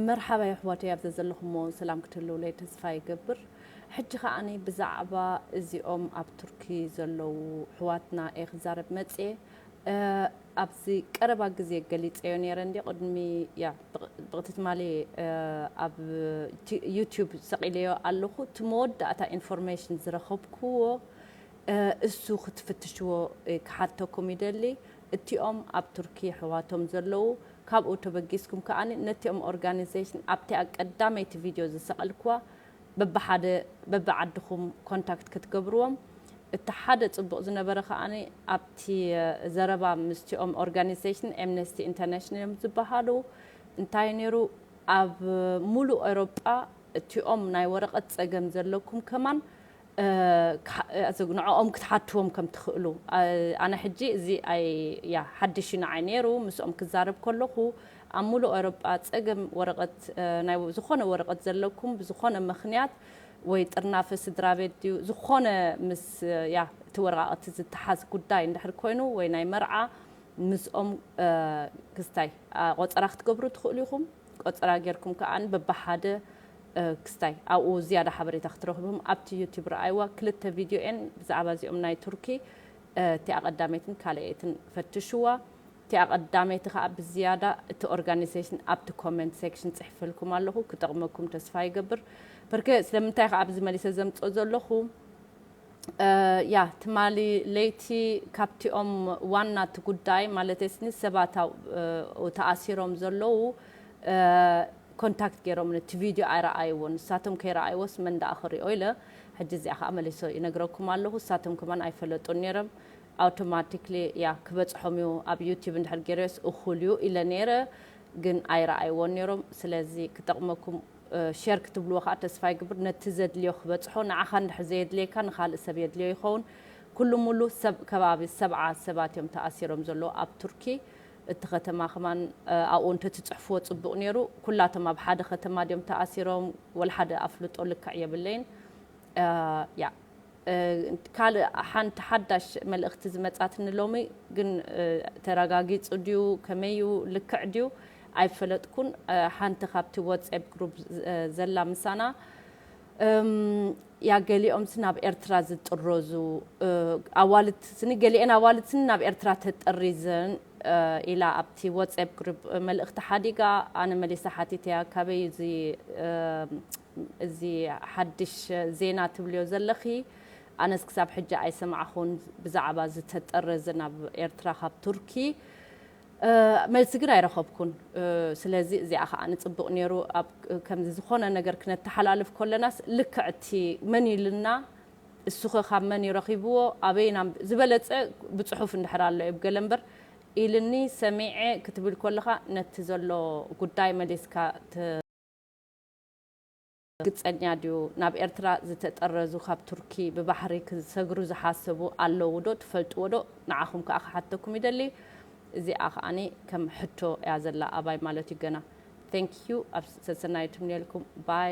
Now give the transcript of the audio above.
መርሓባ የሕዋተይ፣ ኣብ ዘዘለኹሞ ሰላም ክትህልውለይ ተስፋ ይገብር። ሕጂ ከዓኒ ብዛዕባ እዚኦም ኣብ ቱርኪ ዘለዉ ኣሕዋትና እየ ክዛረብ መጽየ። እ፣ ኣብዚ ቀረባ ግዜ ገሊጸዮ ነይረ እንዲ ቅድሚ፣ ያ፣ ብቕ-፣ ብቕቲ ትማሊ፣ እ፣ ኣብ ቲ-፣ ዩቲዩብ ሰቒለዮ ኣለኹ። እቲ መወዳእታ ኢንፎርሜሽን ዝረኸብኩዎ፣ እ፣ እሱ ክትፍትሽዎ፣ እ፣ ክሓተኩም ይደሊ። እቲኦም ኣብ ቱርኪ ኣሕዋቶም ዘለዉ፣ ካብኡ ተበጊስኩም ከኣ ነቲኦም ኦርጋኒዜሽን ኣብቲ ቀዳመይቲ ቪድዮ ዝሰቐልክዋ በብሓደ በብዓድኹም ኮንታክት ክትገብርዎም። እቲ ሓደ ጽቡቕ ዝነበረ ከኣ ኣብቲ ዘረባ ምስቲኦም ኦርጋኒዜሽን ኤምነስቲ ኢንተርናሽናል እዮም ዝበሃሉ። እንታይ ነይሩ፣ ኣብ ሙሉእ ኤውሮጳ እቲኦም ናይ ወረቐት ጸገም ዘለኩም ከማን፣ እ፣ ክሓ-፣ እዚ ንዕኦም ክትሓትዎም ከም ትኽእሉ። እ፣ ኣነ ሕጂ እዚ ኣይ-፣ ያ፣ ሓድሽ እዩ ንዓይ ነይሩ። ምስኦም ክዛረብ ከለኹ ኣብ ሙሉእ ኤውሮጳ ጸገም ወረቐት፣ እ፣ ናይ ዝኾነ ወረቐት ዘለኩም ብዝኾነ ምኽንያት ወይ ጥርናፈ ስድራ ቤት ድዩ ዝኾነ ምስ፣ እ፣ ያ፣ እቲ ወረቓቕቲ ዝተሓዝ ጉዳይ እንድሕር ኮይኑ ወይ ናይ መርዓ ምስኦም፣ እ፣ ክስታይ፣ እ፣ ቆጸራ ክትገብሩ ትኽእሉ ኢኹም። ቆጸራ ጌርኩም ከኣ በብሓደ፣ እ፣ ክስታይ ኣብኡ ዝያዳ ሓበሬታ ክትረኽቡ ኢኹም። ኣብቲ ዩቲዩብ ረኣይዋ ክልተ ቪድዮ እየን ብዛዕባ እዚኦም ናይ ቱርኪ፣ እ፣ እቲኣ ቀዳመይትን ካልኣይትን ፈትሽዋ። እቲኣ ቀዳመይቲ ከኣ ብዝያዳ እቲ ኦርጋኒዜሽን ኣብቲ ኮመንት ሴክሽን ጽሒፈልኩም ኣለኹ፣ ክጠቕመኩም ተስፋ ይገብር። በርከ ስለምንታይ ከኣ ኣብዚ መሊሰ ዘምጽኦ ዘለኹ፣ እ፣ ያ፣ ትማሊ ለይቲ ካብቲኦም ዋና እቲ ጉዳይ፣ ማለት ስኒ ሰባት ኣብ፣ እ፣ ተኣሲሮም ዘለዉ፣ እ፣ ኮንታክት ገይሮም ነቲ ቪድዮ ኣይረኣይዎን። ንሳቶም ከይረኣይዎስ መን ደኣ ክሪኦ ኢለ፣ ሕጂ እዚኣ ከኣ መሊሶ ይነግረኩም ኣለኹ። ንሳቶም ከማን ኣይፈለጡን ነይሮም። ኣውቶማቲክሊ፣ ያ፣ ክበጽሖም እዩ፣ ኣብ ዩቲዩብ እንድሕር ገይረዮስ እኹል እዩ ኢለ ነይረ፣ ግን ኣይረኣይዎን ነይሮም። ስለዚ ክጠቕመኩም፣ እ፣ ሼር ክትብልዎ ከኣ ተስፋ ይግብር። ነቲ ዘድልዮ ክበጽሖ፣ ንዓኻ እንድሕር ዘየድልየካ ንኻልእ ሰብ የድልዮ ይኸውን። ኩሉ ሙሉ ሰብ ከባቢ ሰብዓ ሰባት እዮም ተኣሲሮም ዘለዉ ኣብ ቱርኪ። እቲ ከተማ ከማን፣ እ፣ ኣብኡ እንተትጽሕፍዎ ጽቡቕ ነይሩ። ኩላቶም ኣብ ሓደ ከተማ ድዮም ተኣሲሮም? ወላ ሓደ ኣፍልጦ ልክዕ የብለይን። እ፣ ያ፣ እ፣ ካልእ ሓንቲ ሓዳሽ መልእኽቲ ዝመጻትኒ ሎሚ ግን፣ እ፣ ተረጋጊጹ ድዩ ከመይ እዩ ልክዕ ድዩ ኣይፈለጥኩን። እ፣ ሓንቲ ካብቲ ዋትስኣፕ ግሩፕ፣ እ፣ ዘላ ምሳና፣ እም፣ ያ፣ ገሊኦም ሲ ናብ ኤርትራ ዝጥረዙ፣ እ፣ ኣዋልድ ስኒ፣ ገሊኤን ኣዋልድ ስኒ ናብ ኤርትራ ተጠሪዘን፣ እ፣ ኢላ ኣብቲ ዋትስኣፕ ግሩፕ መልእኽቲ ሓዲጋ። ኣነ መሊሳ ሓቲተያ፣ ካበይ እዚ፣ እ፣ እዚ ሓድሽ ዜና ትብልዮ ዘለኺ? ኣነስ ክሳብ ሕጂ ኣይሰማዕኹን ብዛዕባ ዝተጠረዘ ናብ ኤርትራ ካብ ቱርኪ። እ፣ መልሲ ግን ኣይረኸብኩን። እ፣ ስለዚ እዚኣ ከኣ ንጽቡቕ ነይሩ። ኣብ ከምዚ ዝኾነ ነገር ክነተሓላልፍ ከለናስ ልክዕ እቲ መን ኢልና፣ እሱኸ ካብ መን እዩ ረኺብዎ፣ ኣበይ ናብ ዝበለጸ ብጽሑፍ እንድሕር ኣሎ እዩ ገለ እምበር ኢልኒ ሰሚዐ ክትብል ከለኻ ነቲ ዘሎ ጉዳይ መሊስካ ት-፣ ግጸኛ ድዩ? ናብ ኤርትራ ዝተጠረዙ ካብ ቱርኪ ብባሕሪ ክሰግሩ ዝሓሰቡ ኣለዉ ዶ? ትፈልጥዎ ዶ? ንዓኹም ከኣ ክሓተኩም ይደሊ። እዚኣ ከኣኒ ከም ሕቶ እያ ዘላ ኣባይ ማለት እዩ ገና። Thank you። ኣብ ሰሰናዩ ትምንየልኩም። ባይ።